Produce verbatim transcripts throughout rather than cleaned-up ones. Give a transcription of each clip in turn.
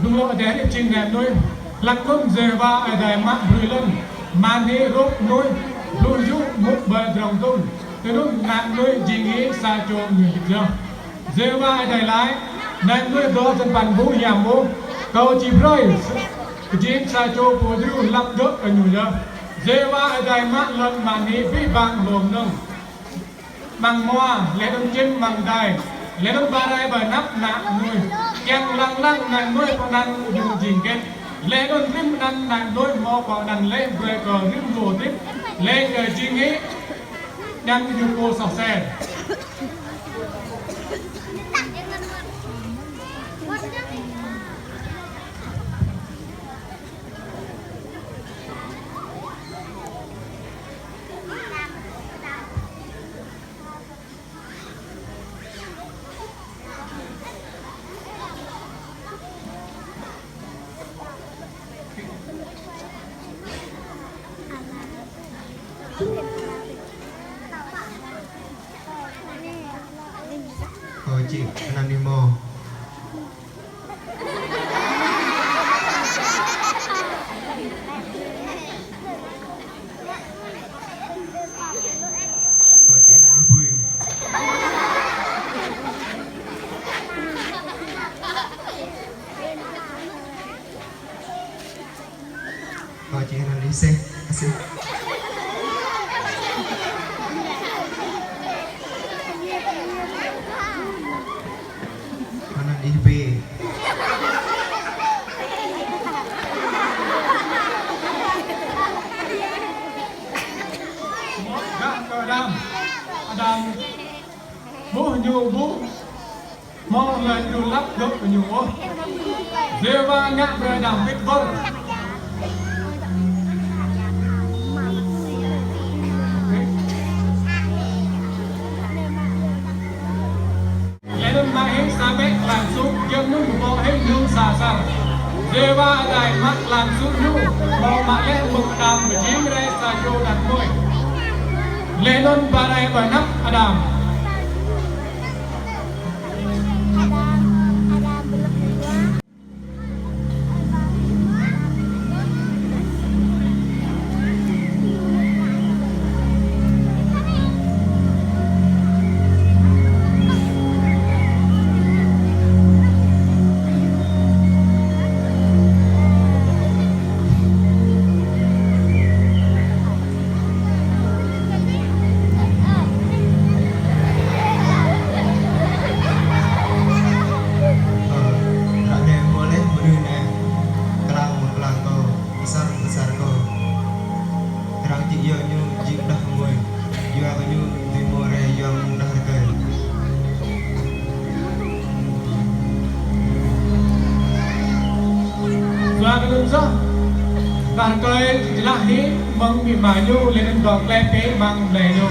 Lŏ adai rĭm čing ană mơnuih, hlăk anŭn Yêhôwa Adai mă brơi lŏn, mơnĭ rŏk mơnuih, lu jŭ mŭk ƀơi drŏng tŭng, tui anŭn ană mơnuih jing hĭ sa čô mơnuih hơdip yơh. Yêhôwa Adai laĭ: Ană mơnuih dŏ dơ̆ng păn ƀu hiam ôh, Kâo či brơi s-, kơjing sa čô pô djru lăp dŏ kơ ñu yơh. Yêhôwa Adai mă lŏn mơnĭ abih bang hlô mơnơ̆ng. Amăng hmua, laih anŭn čim amăng adai, laih anŭn ba rai ƀơi anăp ană mơnuih. Kiăng lăng lăng ană mơnuih pơanăn ñu jing hơget. Laih anŭn rĭm anăn ană mơnuih hmâo pơanăn laih brơi kơ rĭm hlô hơdip. Laih kơ jing hĭ anăn ñu pô soh sel. Ơ, či, anăn ñu mơ̆. Kơ či anăn ñu bui. Kơ či anăn ñu seh, aseh. Anăn ih bê. Gah kơ Adam. Adam. Ƀuh ñu ƀuh. Hmâo lŏn ñu lăp dŏ kơ ñu ôh. Yêhôwa ngă brơi Adam wĭt wơr. Laih anŭn mă hĭ sa ƀĕ tlam sŭk, giŏng anŭn pơpŏk hĭ ñu sa asar. Yêhôwa Adai mă tlam sŭk ñu, hmâo mă laih mơ̆ng Adam pơjing rai sa čô đah mơnuih. Laih anŭn ba rai ƀơi anăp Adam. Ơ, ră anai hmâo laih mơnuih anai, klang mơ̆ng klang kâo, asar mơ̆ng asar kâo. Arăng či iâu ñu jing đah mơnuih, yua kơ ñu dưi hmâo rai yua mơ̆ng đah rơkơi. Yua kơ anŭn soh, đah rơkơi či jơlah hĭ mơ̆ng amĭ ama ñu laih anŭn dŏ klĕ pĕ amăng blai ñu.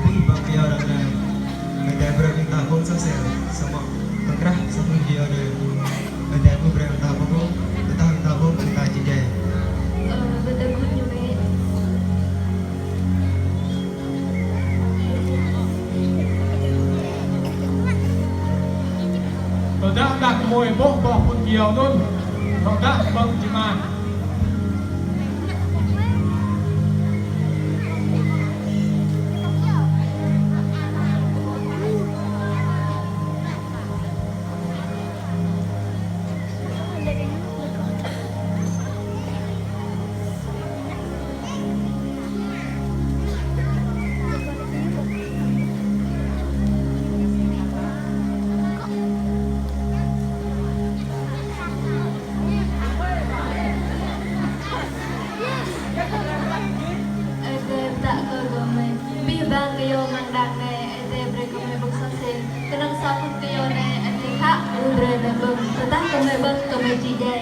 Ƀing bang kơ yua ră anai, Adai brơi ƀing ta ƀơ̆ng soh sel, samơ̆ kơ krah sa mơnuih kơ yua ră anai. Adai ƀu brơi ƀing ta ƀơ̆ng, tơdah ƀing ta ƀơ̆ng ƀing ta či djai. Ơ, ƀing ta gŭ ñu bĕ. Tơdah đah kơmơi ƀuh boh pŭn kơyâo anŭn, tơdah ƀơ̆ng či mă. Adai pơtă kơ gơmơi. Abih bang kơyâo amăng đang anai, Adai brơi gơmơi ƀơ̆ng soh sel. Kơnơ̆ng sa pŭn kơyâo anai, Adai khă ƀu brơi gơmơi ƀơ̆ng. Tơdah gơmơi ƀơ̆ng, gơmơi či djai.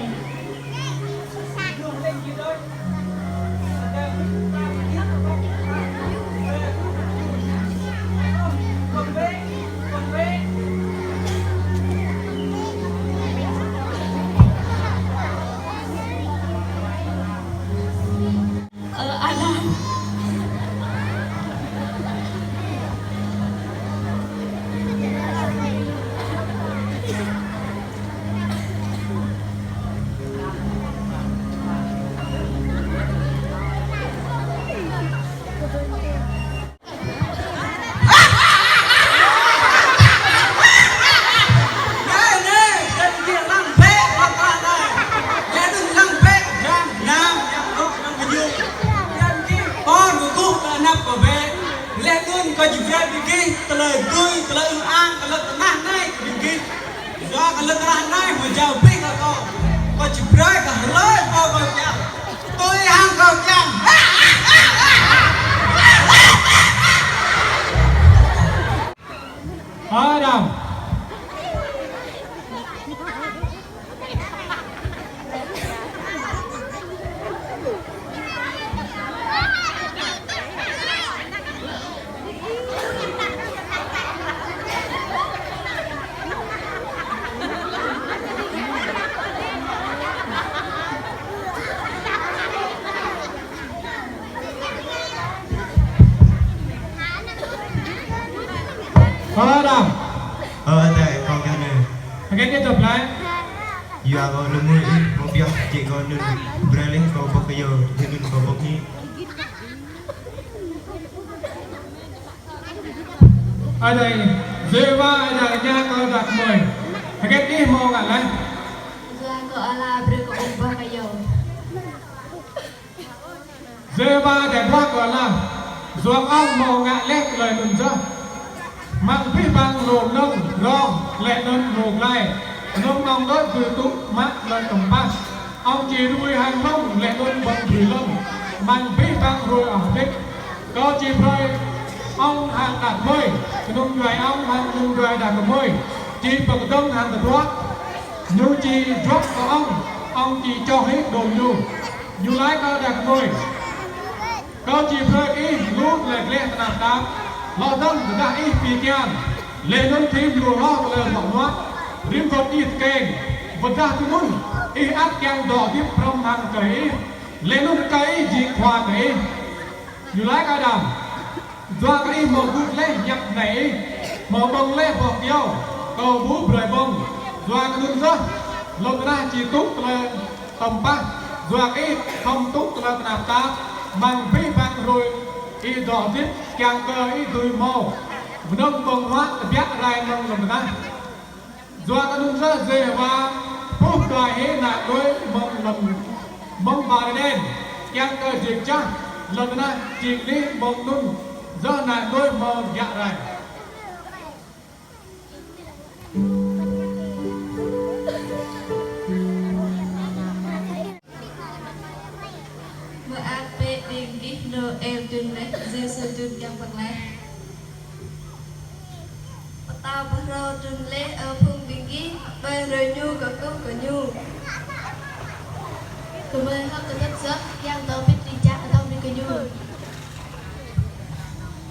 Ơ, Adam. Kâo či brơi ƀing gih tơlơi dưi, tơlơi ư ang kơ lŏn tơnah anai kơ ƀing gih. Yua kơ lŏn tơnah anai hmâo jao abih kơ kâo. Kâo či brơi kơ hlơi pô kâo kiăng. Tui hăng kâo kiăng. Adam. Ơ Adam. Ơ Adai, kâo kiăng anai. Hơget ih tơplai? Yua kơ lơmui ih hmâo pioh jĕ kơ anŭn, brơi laih kâo bŏk kơyâo, laih anŭn kâo bŏk hĭ. Adai, Yêhôwa Adai rơña kơ đah kơmơi. Hơget ih hmâo ngă laih? Yua kơ ala brơi kơ ih bŏk kơyâo. Yêhôwa Adai bruă kơ ala, yua ih hmâo ngă laih tơlơi anŭn yơh. Amăng abih bang hlô mơnơ̆ng rŏng laih anŭn hlô glai, mơnơ̆ng mơ̆ng đôč dưi tŭ mă tơlơi tơmpah. Ih či rui hăng hlŏng laih anŭn ƀơ̆ng brơi lŏn amăng abih bang hruê hrơi hơbĭt. Kâo či brơi ih hăng đah kơmơi, kơnung djuai ih hăng kơnung djuai đah kơmơi či pơkơdơ̆ng hăng tơdruă. Ñu či juăt kơ ih, ih či čoh hĭ đôl ñu. Ñu laĭ kơ đah kơmơi: Kâo či brơi ih lu tơlơi gleh tơnap tap, lŏ dơ̆ng tơdah ih pi kian, laih anŭn thim lu hloh tơlơi ruă nuă, rĭm gŏt ih tơkeng, wơ̆t tơdah tui anŭn, ih ăt kiăng dŏ hơdip hrŏm hăng rơkơi ih, laih anŭn rơkơi ih jing khua kơ ih. Ñu laĭ kơ Adam: Yua kơ ih hmâo gưt laih hiăp bơnai ih, hmâo ƀơ̆ng laih boh kơyâo kâo ƀu brơi ƀơ̆ng. Yua kơ anŭn yơh lŏn tơnah či tŭ tơlơi tơmpah, yua kơ ih khŏm tŭ tơlơi tơnap tap amăng abih bang hruê ih dŏ hơdip, kiăng kơ ih dưi hmâo mơnơ̆ng ƀơ̆ng huă tơbiă rai mơ̆ng lŏn tơnah. Yua kơ anŭn yơh Yêhôwa pơƀuh đuaĭ hĭ ană mơnuih mơ̆ng lŏn, mơ̆ng ƀar Êđen, kiăng kơ jing čah lŏn tơnah jing anih mơ̆ng anŭn yơh ană mơnuih hmâo tơbiă rai. Mơak bĕ ƀing gih, Noel trŭn laih, Yêsu trŭn kiăng pơklaih. Pơtao pơhrâo trŭn laih, ơ phung ƀing gih, ƀơi hrơi ñu kơkuh kơ ñu. Gơmơi hơ̆k kơtư̆ sơ̆, kiăng dŏ hơbĭt či čang atâo ƀing gơñu.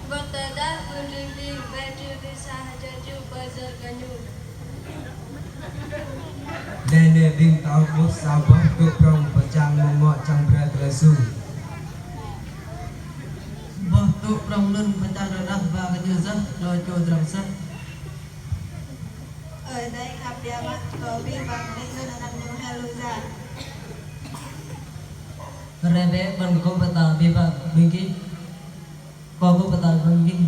Wơ̆t tơdah ƀun ring ring, wai triu ƀing sa hơjăn jŭ pơyơr kơ ñu. Anai nê ƀing ta ƀuh sa boh tŭ prŏng pơčang mơ̆ng ngŏ čang brơi tơlơi su. Boh tŭ prŏng anŭn pơčang rơđah ba kơ ñu yơh, dŏ čô drŏng sơ̆. Ơi Adai khăp biă mă, kơ abih bang laih anŭn anăn ñu hel lu ja. Rai bĕ, ƀing kâo pơtô abih bang ƀing gih. Kâo kơ pơtô ƀing gih.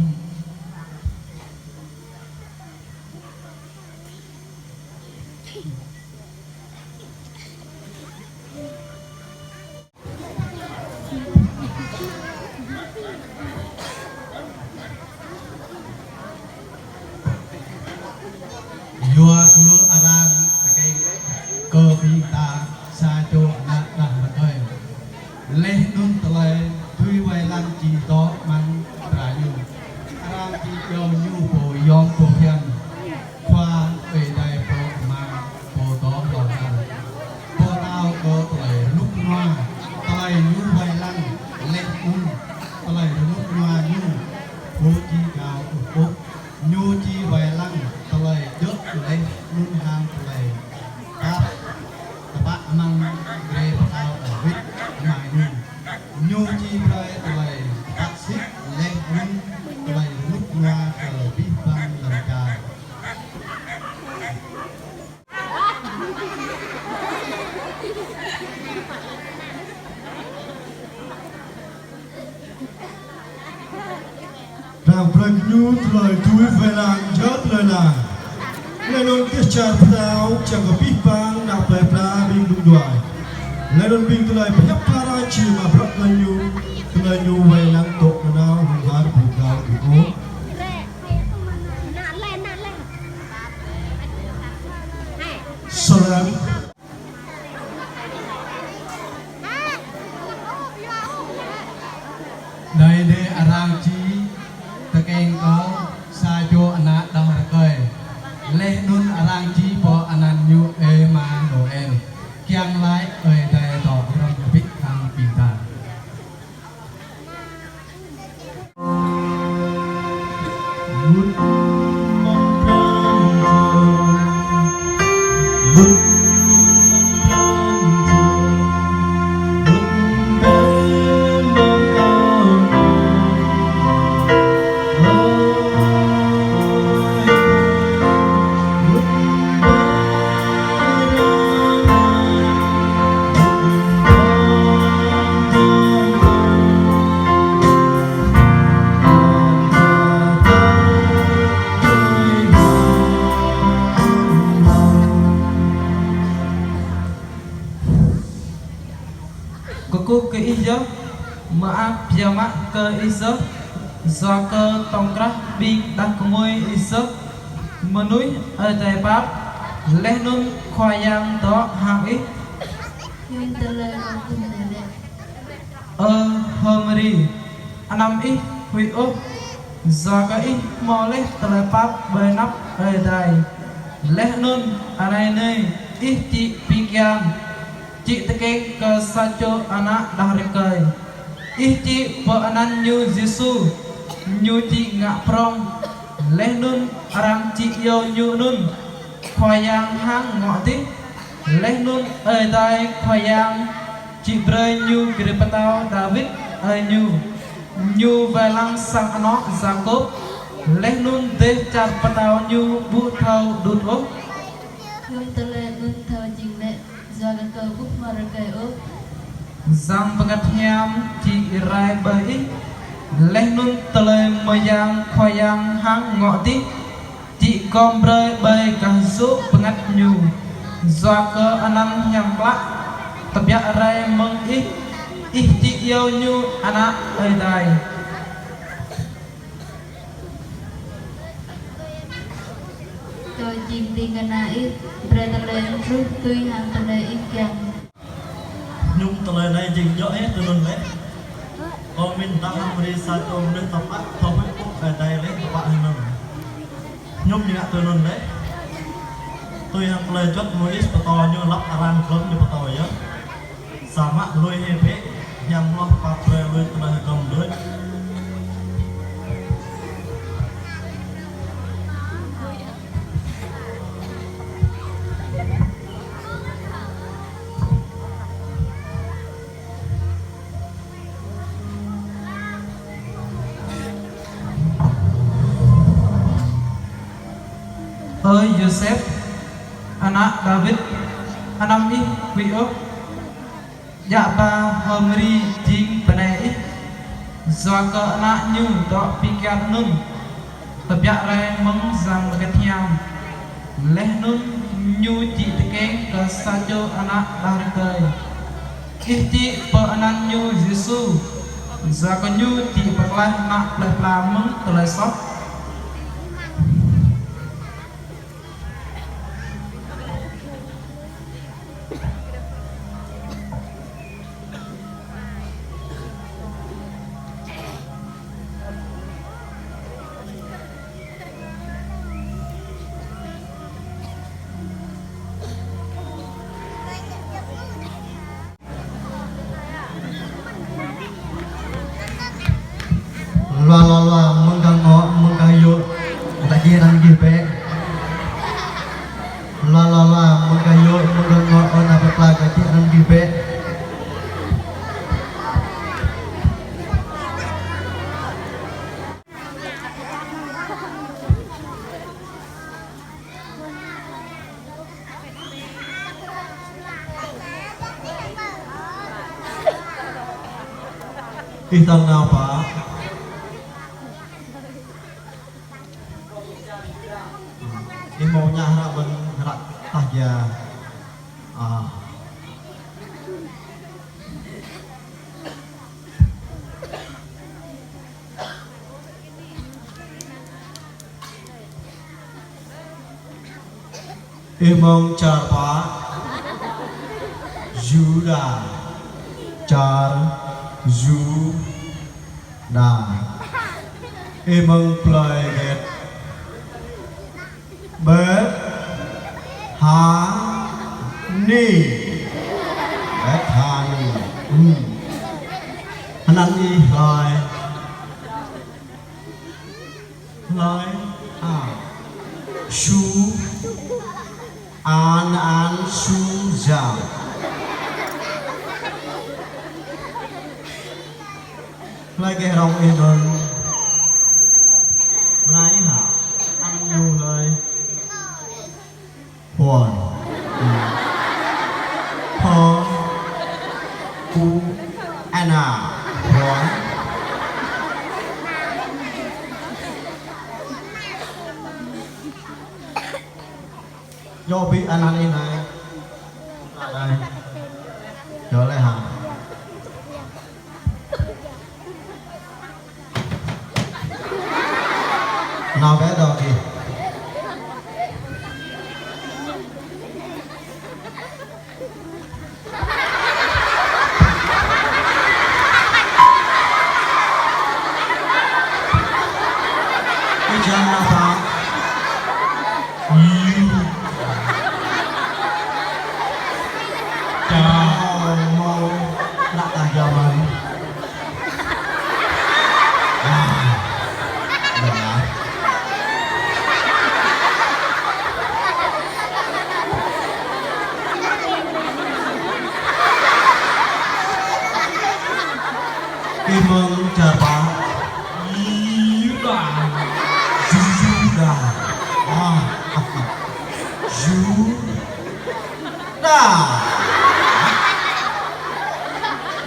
Yua kơ arăng tơkeng kơ ƀing ta sa čô ană đah mơtơi. Laih anŭn tơlơi dưi wai lăng či dŏ amăng dra ñu. Arăng či iâu ñu pô yom pô phiăn, Khua, Ơi Adai pô kơmang, pô dŏ hlŏng lar. Pô pơtao kơ tơlơi rơnŭk rơnua, tơlơi ñu wai lăng, laih anŭn tơlơi rơnŭk rơnua ñu, pô či gao ƀuh ƀuh. Ñu či wai lăng tơlơi djơ̆ laih anŭn hăng tơlơi tơpă, tơpă amăng grê pơtao Dawid amai ñu. Ñu či brơi tơlơi tơpă sĭt laih anŭn tơlơi rơnŭk rơnua kơ abih bang lŏn čar. Arăng brơi kơ ñu tơlơi dưi wai lăng jơ̆ tơlơi lăng. Laih anŭn dêh čar pơtao čang kơ abih bang ană plơi pla ƀing kơnung djuai. Laih anŭn ƀing tơlơi pơhiăp pơala či mă bruă kơ ñu, tơlơi ñu wai lăng dŏ nanao hlŏng lar ƀu gao ƀu ôh. Anai nê arăng či tơkeng kơ sa čô ană đah rơkơi. Laih anŭn arăng či pơanăn ñu Emanuel. Kiăng laĭ Ơi Adai dŏ hrŏm hơbĭt hăng ƀing ta. Kơkuh kơ Ih yơh, mơak biă mă kơ Ih yơh, yua kơ tŏng krah ƀing đah kơmơi Ih yơh, mơnuih Ơi Adai pap, laih anŭn Khua Yang dŏ hăng Ih. Hiư̆m tơlơi kơkuh anai lĕ? Ơ H'Mari, anăm ih huĭ ôh, yua kơ ih hmâo laih tơlơi pap ƀơi anăp Ơi Adai. Laih anŭn anai nê, ih či pi kian, či tơkeng kơ sa čô ană đah rơkơi. Ih či pơanăn ñu Yêsu, ñu či ngă prŏng, laih anŭn arăng či iâu ñu anŭn Khua Yang hăng ngŏ adih. Laih anŭn Ơi Adai Khua Yang či brơi ñu grê pơtao Dawid ơi ñu. Ñu wai lăng sang anŏ Yakôb, laih anŭn dêh čar pơtao ñu ƀu thâo đŭt ôh. Hiư̆m tơlơi anŭn thâo jing lĕ, yua kơ kâo ƀu hmâo rơkơi ôh? Yang Bơngăt Hiam či rai ƀơi ih, laih anŭn tơlơi mơyang Khua Yang hăng ngŏ adih či gom brơi ƀơi gah yŭ bơngăt ñu. Yua kơ anăn hiam klă tơbiă rai mơ̆ng ih, ih či iâu ñu Ană Ơi Adai. Kâo jing ding kơna ih, brơi tơlơi truh tui hăng tơlơi ih kiăng. Hiư̆m tơlơi anai jing djơ̆ hĕ tui anŭn lĕ? Kâo mĭn dah H'Mari sa čô mơnuih tơpă, thâo huĭ ƀuh Ơi Adai laih tơpă hơnơ̆ng. Hiư̆m ñu ngă tui anŭn lĕ? Tui hăng tơlơi juăt Môis pơtô ñu lăp arăng glŏm ñu pơtô yơh. Samơ̆ lui hĭ bĕ, hiam hloh pap brơi lui tơlơi hơgŏm đôč. Ơ Yôsep, ană Dawid, anăm ih huĭ ôh. Djă ba H'Mari jing bơnai ih, yua kơ ană ñu dŏ pi kian anŭn, tơbiă rai mơ̆ng Yang Bơngăt Hiam. Laih anŭn ñu či tơkeng kơ sa čô ană đah rơkơi. Ih či pơanăn ñu Yêsu, yua kơ ñu či pơklaih ană plơi pla mơ̆ng tơlơi soh. Lua, lua, lua, mơ̆ng gah ngŏ, mơ̆ng gah yŭ, ta či răng gih bĕ. Lua, lua, lua, mơ̆ng gah yŭ, mơ̆ng gah ngŏ, ơ ană plơi pla, ta či răng gih bĕ. Ih tal nao pă? Ih hmâo ñă hră ƀơ̆ng hră tah jia. Ah. Ih mơ̆ng čar pă? Yuđa. Čar Yuđa. Ih mơ̆ng plơi Bêthani. Bêthani. Bêthani. Hmm. Anăn ih hlơi? Hlơi? A. Su. An, An, Su, Yang. Hlơi geh rŏng ih mơ̆n? Mơnai hă? Anăn ñu hlơi? Huan. Huan. U, Ana. Huan. Yua ƀing anăn ih anai. Anai. Yua lĕ hă. Nao bĕ dŏ gih. Ih čang nao pă? Ih. Čang. Mâo, mâo, nă tah jaman. Ah, dah. Ih mơ̆ng čar pă? Yuđa. Yuđa. Ah, Yuđa.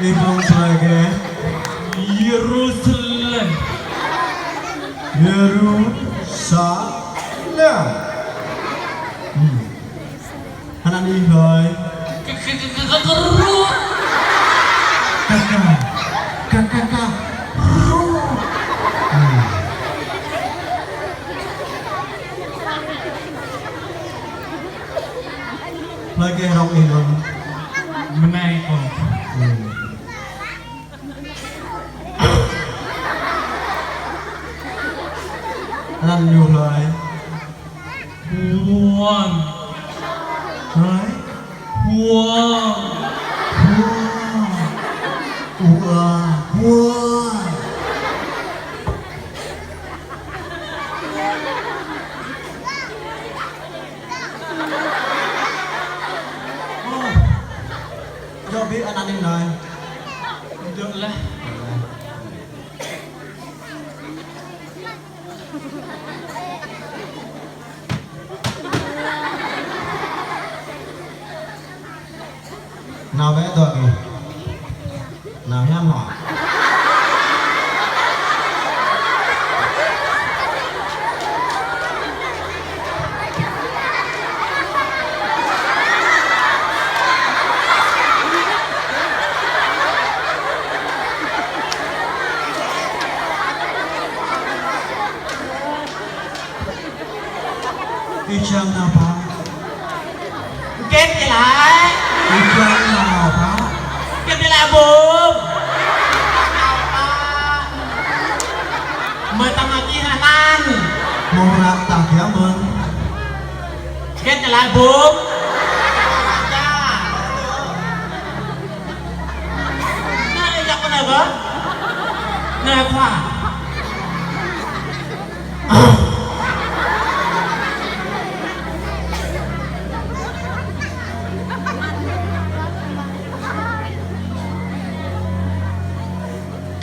Ih mơ̆ng plơi geh? Yêrusalem. Yêrusalem. Hmm. Anăn ih hlơi? Kơ, kơ, kơ, kơ, kơ, rŭ. Kơ, kơ. Kơ, kơ, kơ. Rŭ. Hmm. Hlơi geh rŏng ih mơ̆n? Mơnai kâo. Hmm. Anăn ñu hlơi? Huan. Hlơi? Huan. Huan. Ua, Huan. Ơ, yua ƀing anăn ih anai. Yua lĕ. Nao bĕ dŏ gih. Nao hiam hŏ. Ih čang nao pă? Hơget ih laĭ? Ih čang nao pă? Hơget ih laĭ, Bum? Mơi tơngan ih anăn. Mơ̆ng ră tah kiăng mơ̆n. Hơget ih laĭ, Bum? Nă, ih djă̱ pơ anai kơ? Nă, khua.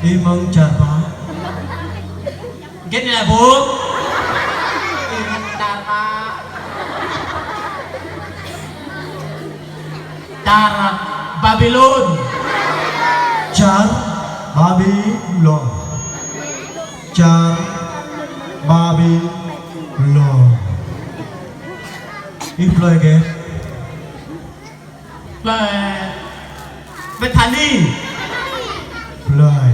Ih mơ̆ng čar pă? Hơget ih laĭ, Bum? Ih mơ̆ng čar pă? Čar Babilon. Čar Babilon. Čar Babilon. Ih plơi hơget? Plơi Bêthani. Plơi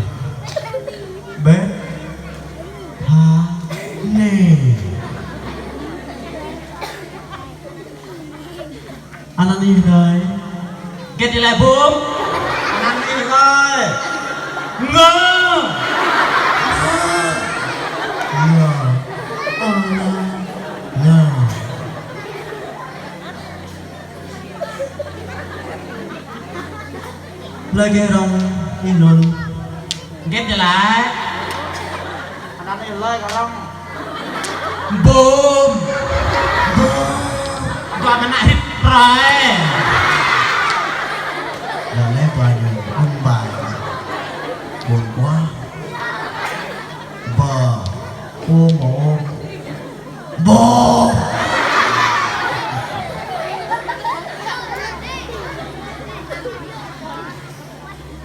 Bêthani. Anăn ih hlơi? Hơget Tơlơi bum. Anăn ih ơi. Ngơ. Ngơ. Ơ, ngơ. Ngơ. Lagi rong inun. Git jelas. Anăn ih lơi kalong. Bum. Bum. Dua mơnă hit rai. Dua lĕ dua ñu ung bai. Bum kuah. Bơ. Bum bum. Bum.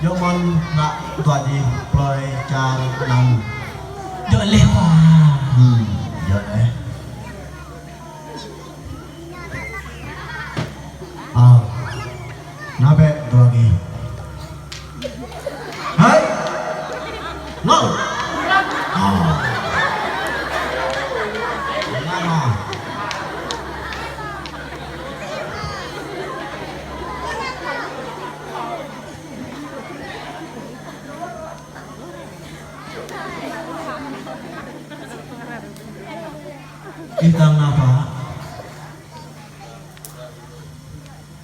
Yua mơ̆n ngă dua dih plơi čar anăn. Yua leh wa. Hmm, yua leh. Ơ. Nă bĕ dua dih. Hai. Ngơ. Ơ. Ih tang nă pă?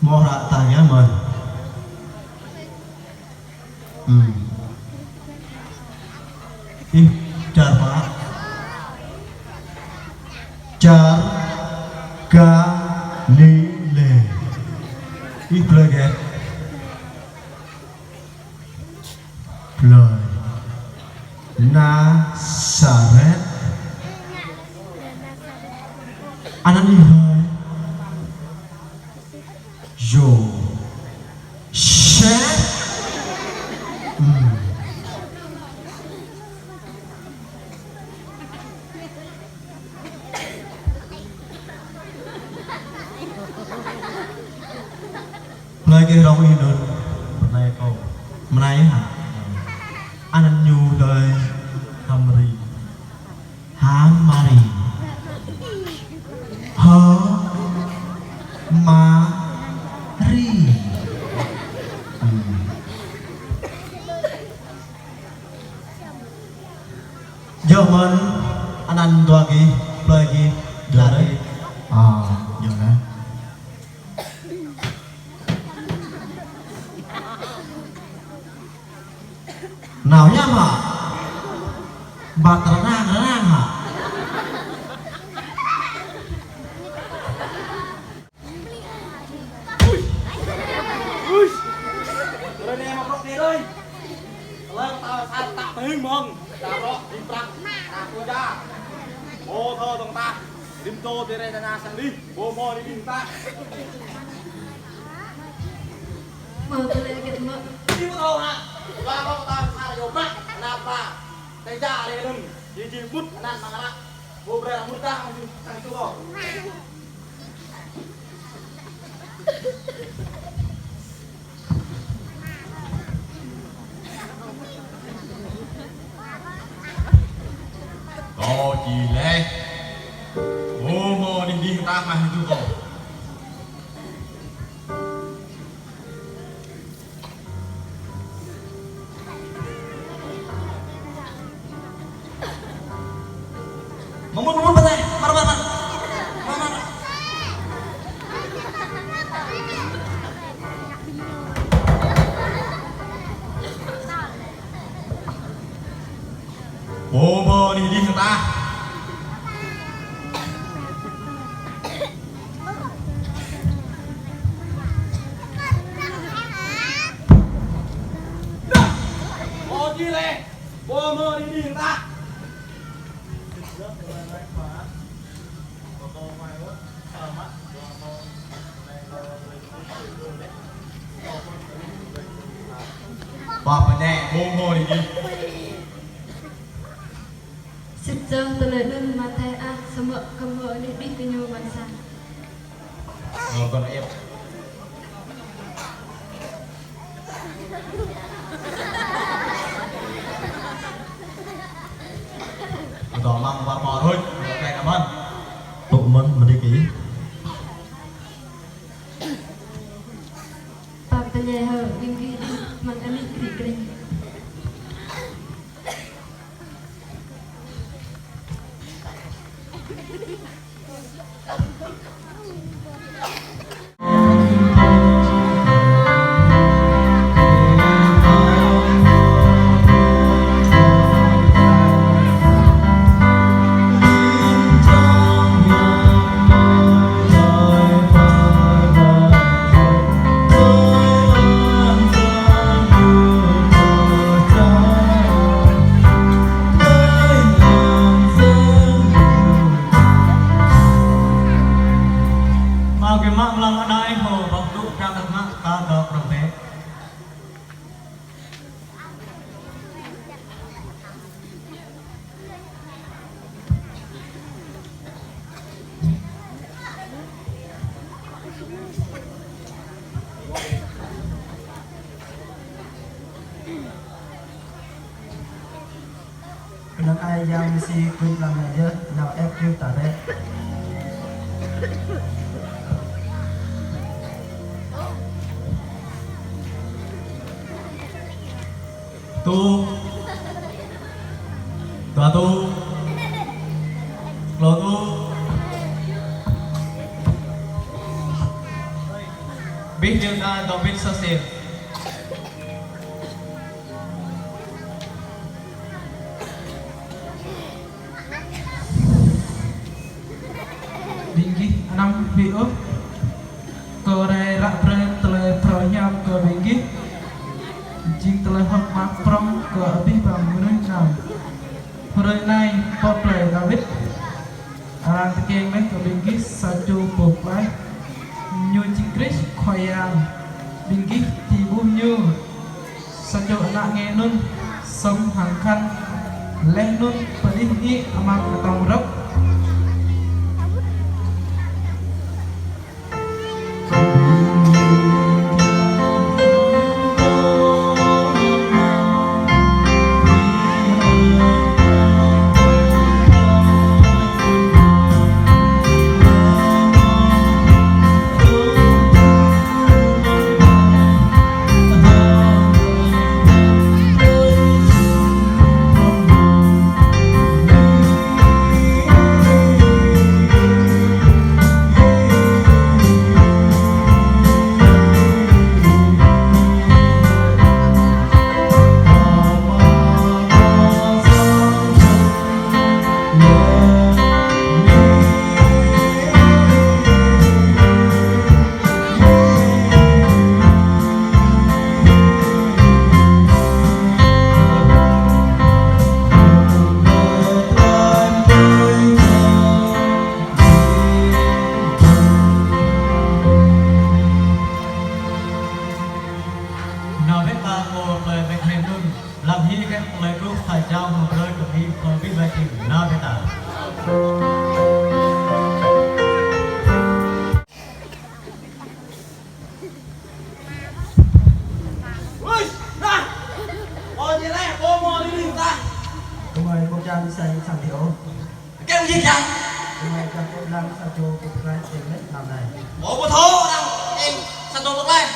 Mơ̆ hră tang yơh mơ̆n. Hmm. Ih čar pă? Čar Galilê. Ih plơi gĕt? Plơi Nasaret. Anăn ih ơi? Yôsep. Hmm. Plơi gĕt rong ih anŭn? Mơnai kâo. Mơnai hă? Anăn ñu đơi H'Mari. H'Mari. H'Mari. Hmm. Yua mơ̆n anăn dua gih, plơi gih, yua anai. Ơ, yua anai. Nao hiam hă? Bat rơnang rơnang hă? Ui. Ui. Rơi anai hŏk rŏk anai rơi. Lăng ta sat ta pơhing mơ̆ng. Ta rŏk rim prăk. Ta pơjă. Ô thơ tơ̆ng ta. Rim tô tơrê ta na sang đi. Bô mơ̆ đi rim ta. Mơ̆ tơlơi gĕt mơ̆. Đi mơ̆ thâo hă. Ba rŏk ta sat yua mă. Anăp ta. Tơjă rê lưng. Ji ji mŭt anăn mă ră. Bô brơi mŭt ta. Sang tu kâo. Kâo či laih. Ô mơ̆ đih đih tah mah tu kâo. Mơ̆n, mơ̆n, mơ̆n, mơ̆n, mơ̆n. Mơ̆n, mơ̆n. Bô bô đih đih tah. Ơ, či laih. Bô mơ̆ đih đih tah. Ba pơnĕ, bô mơ̆ đih đih. Sĭt yơh tơlơi anŭn Mathiơ ah, samơ̆ kơ mơ̆ anai đih kơ ñu mơ̆n sa. Ơ, kơ ĕp. Pơtô măng ƀar mơ̆ rŭč, kơ ĕp mơ̆n. Tŭ mơ̆n, mơ̆n đih kơ ih. Pap tơña. Mă gơ̆ mă mlam anai hŏ, ƀơ̆ng tŭ kơ mă ta dŏ prong bĕ. Kơnơ̆ng ai Yang Mêsi kư̆m lăm anai yơh, nao ĕp kơ ta bĕ. Tŭ. Dua tŭ. Klâo tŭ. Abih dơ̆ng ta dŏ pĭt sơsĭt. Ƀing gih anăm huĭ ôh. Kâo rai ră brơi tơlơi phrâo hiam kơ ƀing gih. Jing tơlơi hơ̆k mơak prŏng kơ abih bang mơnuih anăm. Hrơi anai, pơ plơi Dawid, arăng tơkeng laih kơ ƀing gih sa čô pô pơklaih. Ñu jing Krist Khua Yang. Ƀing gih či ƀuh Ñu. Sa čô ană nge anŭn, sŏng hăng khăn, laih anŭn pơđih đĭ amăng kơtong rơ̆k. Nao bĕ ta pơ plơi Betlehem anŭn, lăng hĭ kơ tơlơi truh sa jao hăng brơi kơ ƀing pơ abih bang ƀing. Nao bĕ ta. Ui, nah. Ơ, ñu laĭ, ơ, mơ̆ đi ta. Kơmơi ƀu čang sai sang đi ôh. Kơmơi ƀu čang. Kơmơi čang kơ lăng sa čô pô pơklaih tơlơi anai. Ơ, ƀu thâo lăng, ơ, sa čô pô pơklaih.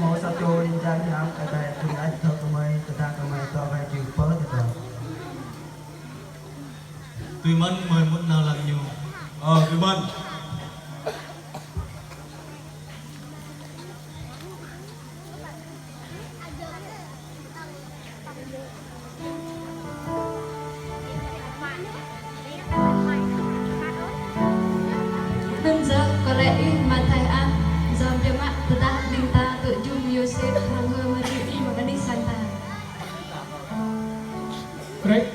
Mơ̆ sa čô ƀing čang hiam kơ tai tơlơi anai, thâo kơmơi, tơdah kơmơi dŏ wai jưh pơ tơdah. Tui mơ̆n mơi mŭt nao lăng ñu. Ơ, tui mơ̆n. Anŭn yơh, kâo laĭ ih Mathiơ ah, yom biă mă tơdah ƀing ta tŭ jum Yôsêp hăng H'Mari amăng anih sang ta. Krĕk.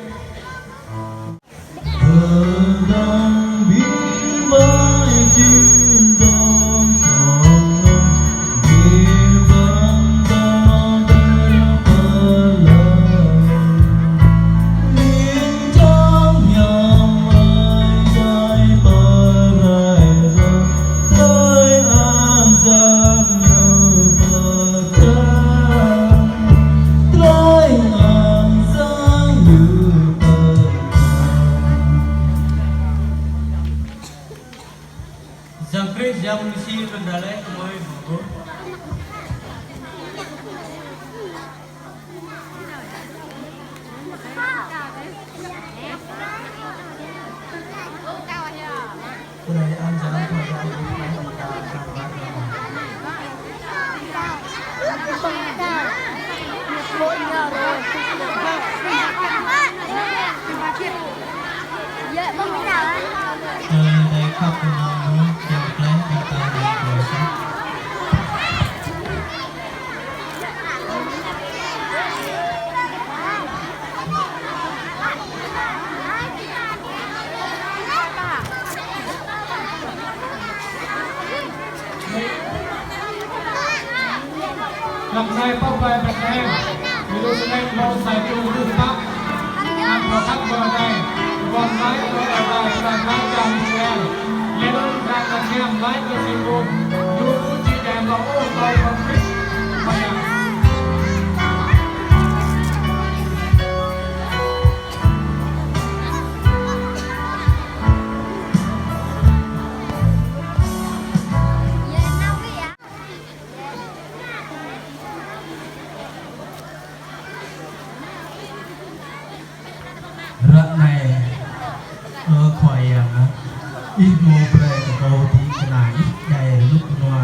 Tơlơi khăp kơ mơnuih, kiăng klĕ kơ ta răng kơ sa. Lăm anai pơ plơi Betlehem, Yêrusalem, hlâo sa čô gơñu pă, anăn pơkă pơdai, ƀuăn laĭ kơ Ơi Adai pran jua čar Israel. Laih anŭn arăng kơnang laĭ kơ Simôn, ñu ƀu či djai lŏ ôh tơlơi pơkrih mơyang. Ră anai, ơ Khua Yang ah, Ih hmâo brơi kơ kâo ding kơna Ih djai rơnŭk rơnua,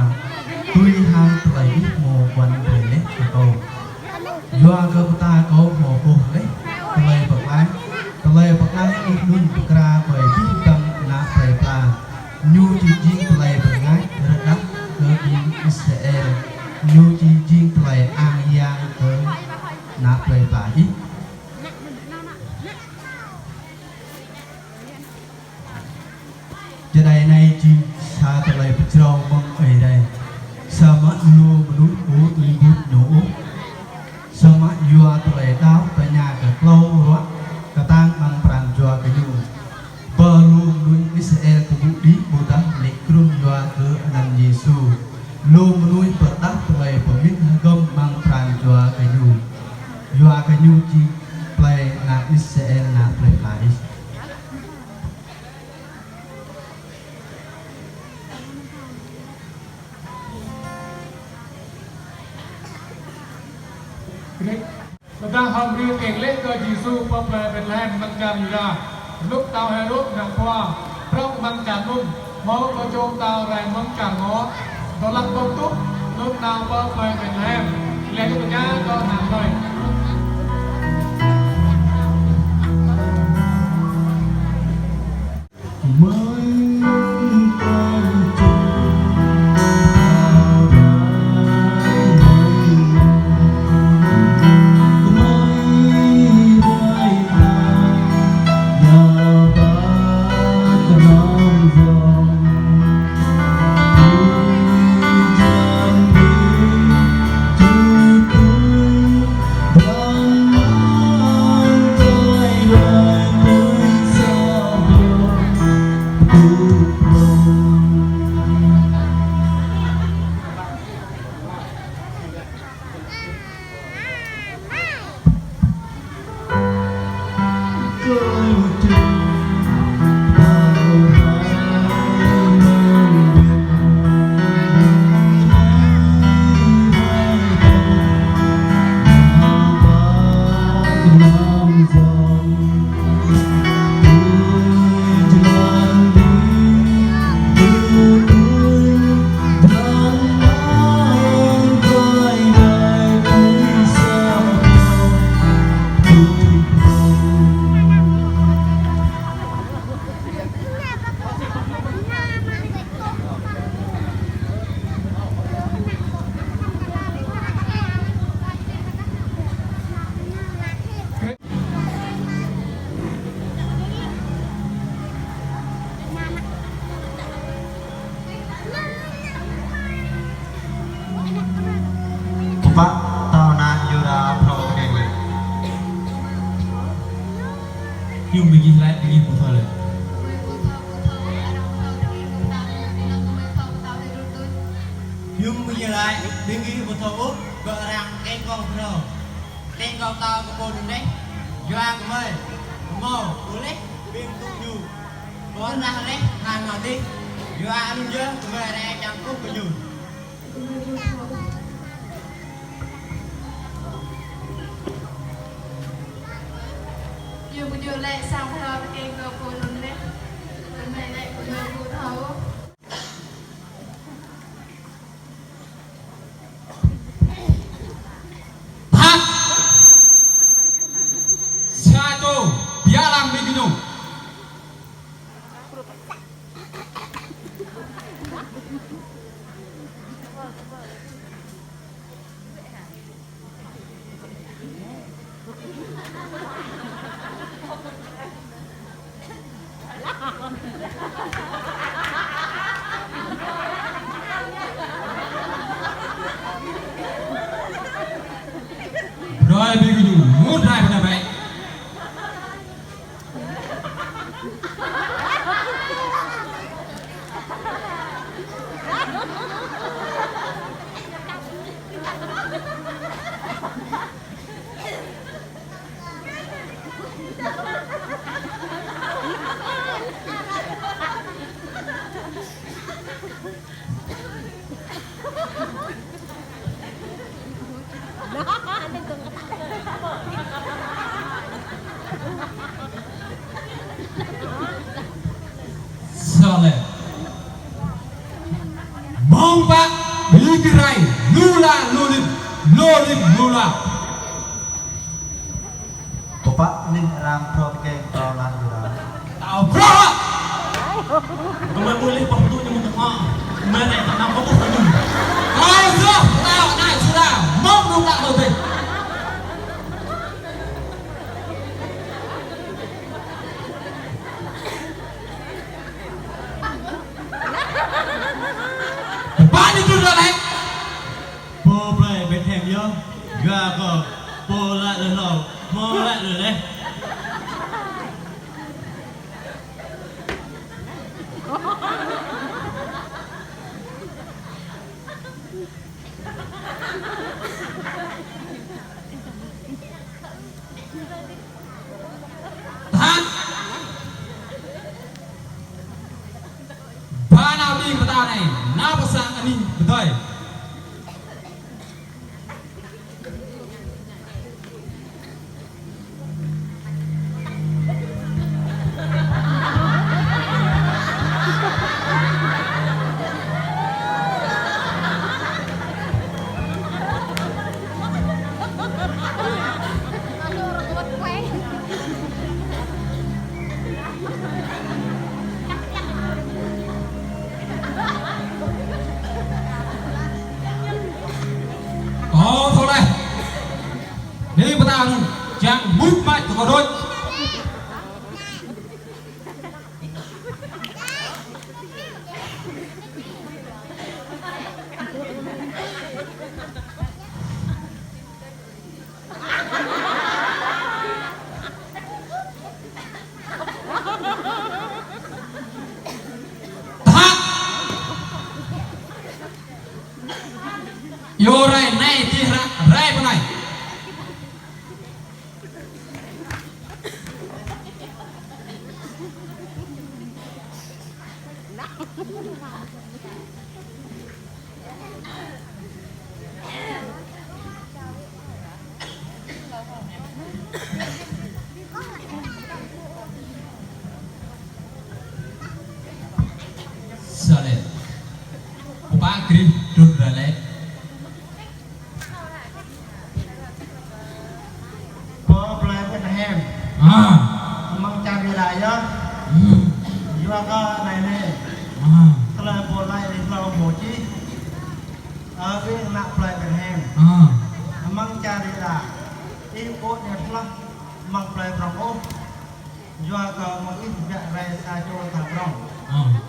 tui hăng tơlơi Ih hmâo ƀuăn brơi laih kơ kâo. Yua kơ pơtă kâo hmâo ƀuh laih tơlơi pơklaih, tơlơi pơklaih Ih anŭn pơkra ƀơi abih bang ană plơi pla. Ñu či jing tơlơi pơngač rơđah kơ ƀing Israel. Ñu či jing tơlơi ang yang kơ ană plơi pla Ih. Čơđai anai jing sa tơlơi pơjrâo mơ̆ng Ơi Adai. Samơ̆ lu mơnuih ƀu tui gưt ñu ôh. Samơ̆ yua tơlơi đaŏ tơña kơ klâo ruă kơtang amăng pran jua gơñu. Pơ lu mơnuih Israel tơgŭ đĭ ƀôdah lê̆ krŭng yua kơ anăn Yêsu. Lu mơnuih pơrơđah tơlơi pơmĭn hơgŏm amăng pran jua gơñu. Yua kơ ñu jing plei ană Israel, ană plei Paris. Ƀôdah hăng brơi kiăng laĭ kơ Yêsu pơ plei Betlehem amăng čar Yuđa. Rơnŭk pơtao Hêrôd ană khua, prŏng amăng čar anŭn, hmâo kơ čô pơtao rai mơ̆ng čar Ngo, tơlơi ƀơ̆ng tuh, anŭn nao pơ plei Betlehem, laih anŭn tơña kơ ană plei. Kơpă pơtao ană Yuđa phrâo kơđi lĕ? Hiư̆m ƀing gih laĭ ƀing gih ƀu thâo lĕ? Hiư̆m ƀing gih laĭ ƀing gih ƀu thâo ôh, gơ̆ arăng kơnơ̆ng kơ phrâo. Teng kơ pơtao kơ pô anŭn laih, yua kơ gơmơi hmâo ƀuh laih ƀing tŭ ñu pơrơđah laih hăng ngă dih, yua anŭn yơh gơmơi rai čang kơkuh kơ ñu. Ñu ƀu djơ̆ laĭ sang phrâo teng kơ pô anŭn laih, gơmơi laĭ gơmơi ƀu thâo. Phat! Sa čô biă lăng ƀing gơñu. Sale. Mơ̆ng pă, ƀing gih rai, lu la, lu lim, lu lim, lu la. Pơpă ning arăng phrâo keng phrâo lan lu la. Tao phrâo. Kơmơi ƀu lĕ pơtŭ ñu mơ̆ng tơngan. Kơmơi anai tơngan kơ ƀuh kơ ñu. Kâo suh, tao anai sudah, mơ̆ng lu la lu lim. Pơpă ñu tŭ ră lĕ. Pô plei Betlehem yơh, gah kơ pô laĭ lơh hlâo, hmâo laĭ lơh leh. Tơhan. Ba nao ƀing pơtao anai, nao pơ sang anih pơdơi. Kâo thâo laih. Anai pơtao anŭn, čang mŭt mač kơ kâo đôč. Tơhan. Yua rai anai, čih ră rai pơ anai. Sale. Pơpă gih tŭ ră lĕ. Pô plei Betlehem. Ah. Amăng čar Yuđa yơh. Hmm. Yua kơ anai lĕ. Ah. Tơlơi pô laĭ lơh hlâo hmâo čih. Ơ ƀing ană plei Betlehem. Ah. Amăng čar Yuđa. Ih ƀu djơ̆ hloh amăng plei prŏng ôh. Yua kơ mơ̆ng ih biă rai sa čô tha prŏng.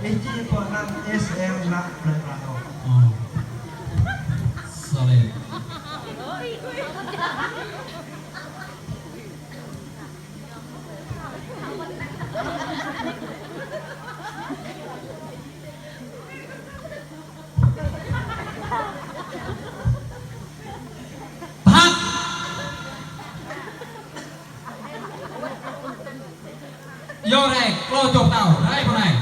Ih či pơanăn Israel ană plei prŏng ôh. Sale. Tơhan. Yua rai, klâo čô pơtao, rai pơ anai.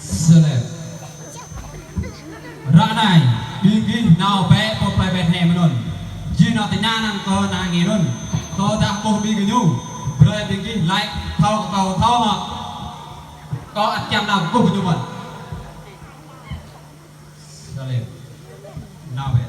Sale. Ră anai, ƀing gih nao bĕ pơ plei Betlehem anŭn. Či nao tơña nang kơ ană nge anŭn. Tơdah ƀuh ƀing gơñu, brơi ƀing gih laĭ thâo kơ kâo thâo hă. Kâo ăt kiăng nao kơkuh gơñu mơ̆n. Sale. Nao bĕ.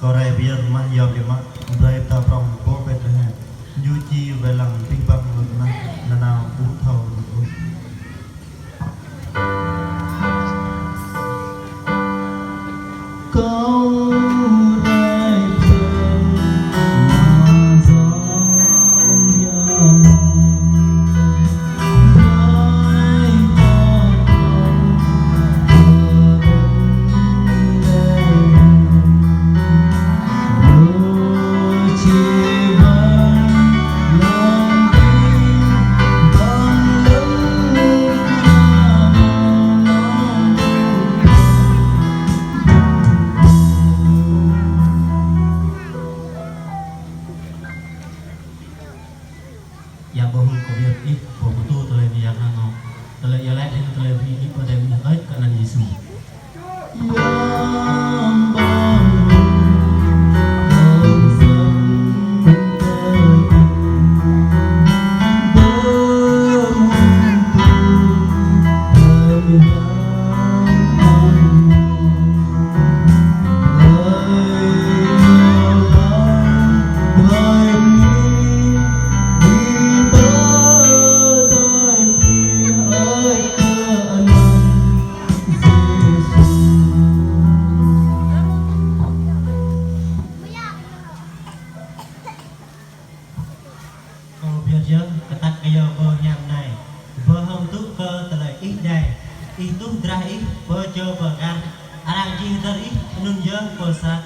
Kâo rai pơyơr mă yom biă mă, brơi pơtao prŏng pơ Betlehem. Ñu či wai lăng abih bang lŏn tơnah, nanao ƀu thâo ôh. Kâo rai pơyơr mă yom biă mă, brơi pơtao prŏng pơ Betlehem. Yang ƀơ̆ng kơ ƀiă ih, pô pơtô tơlơi mơyang hăng ngŏ. Tơlơi iâu laĭ hăng tơlơi bơni ih pơdai mơ̆n ơi kơ anăn Yêsu. Kâo ƀiă yơh, kơtăk kơ yơh pơ hiam anai. Pơhơm tŭ kơ tơlơi ih djai. Ih tuh drah ih pơ čô pơkă. Arăng či hơdơr ih anŭn yơh pơ sat.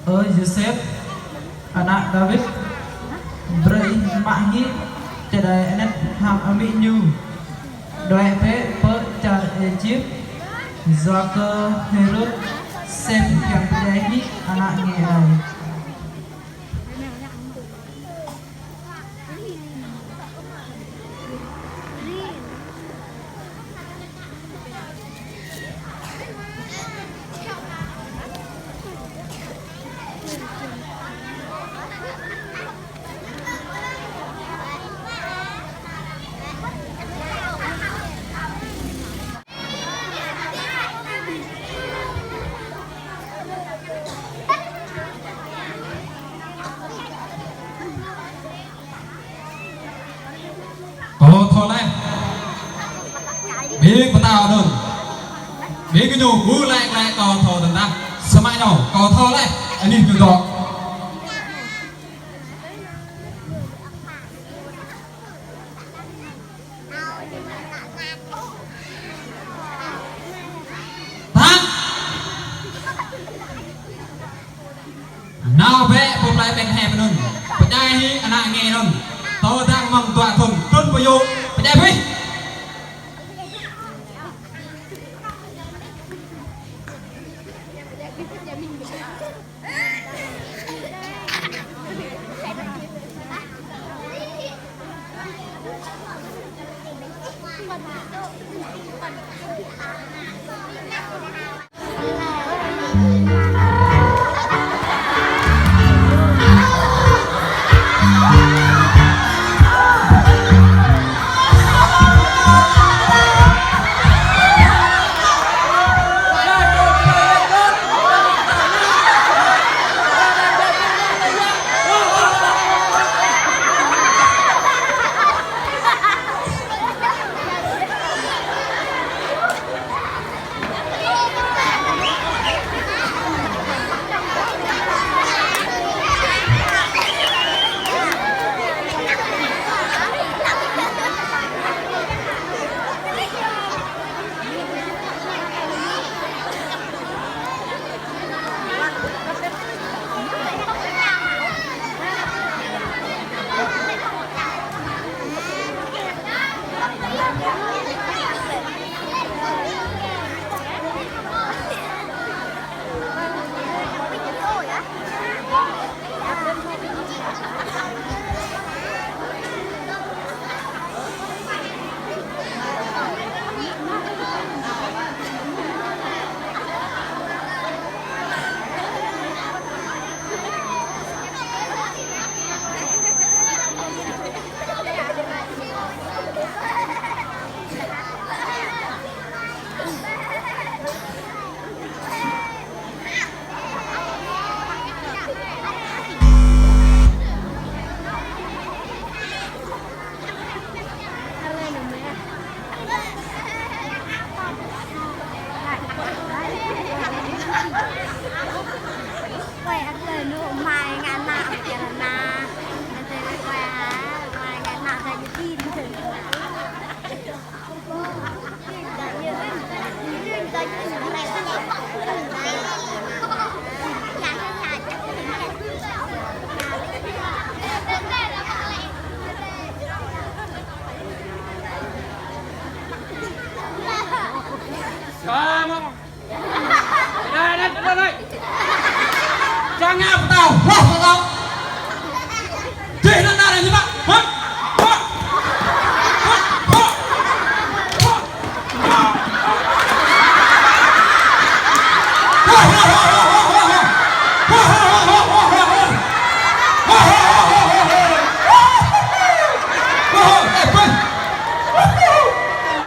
Ơ Yôsep, ană Dawid, brơi ih mă hĭ čơđai anet hăng amĭ ñu, đuaĭ bĕ pơ čar Êjip, yua kơ Hêrôd sem kiăng pơdjai hĭ ană nge anai. Kâo thâo laih. Ƀing pơtao anŭn. Ƀing gơñu ƀu laĭ glaĭ kâo thâo tơdah. Samơ̆ ñu kâo thâo laih. Anih ñu dŏ. Tang. Nao bĕ pơ plơi Betlehem anŭn. Pơdjai hĭ ană nge anŭn. Tơdang mơ̆ng dua thŭn, trŭn pơ yŭ. Pơdjai bĕ. Čang ngă pơtao, hloh pơtao. Dih anŭn anai ñu mă. Hă? Hă? Hă? Hă? Hă?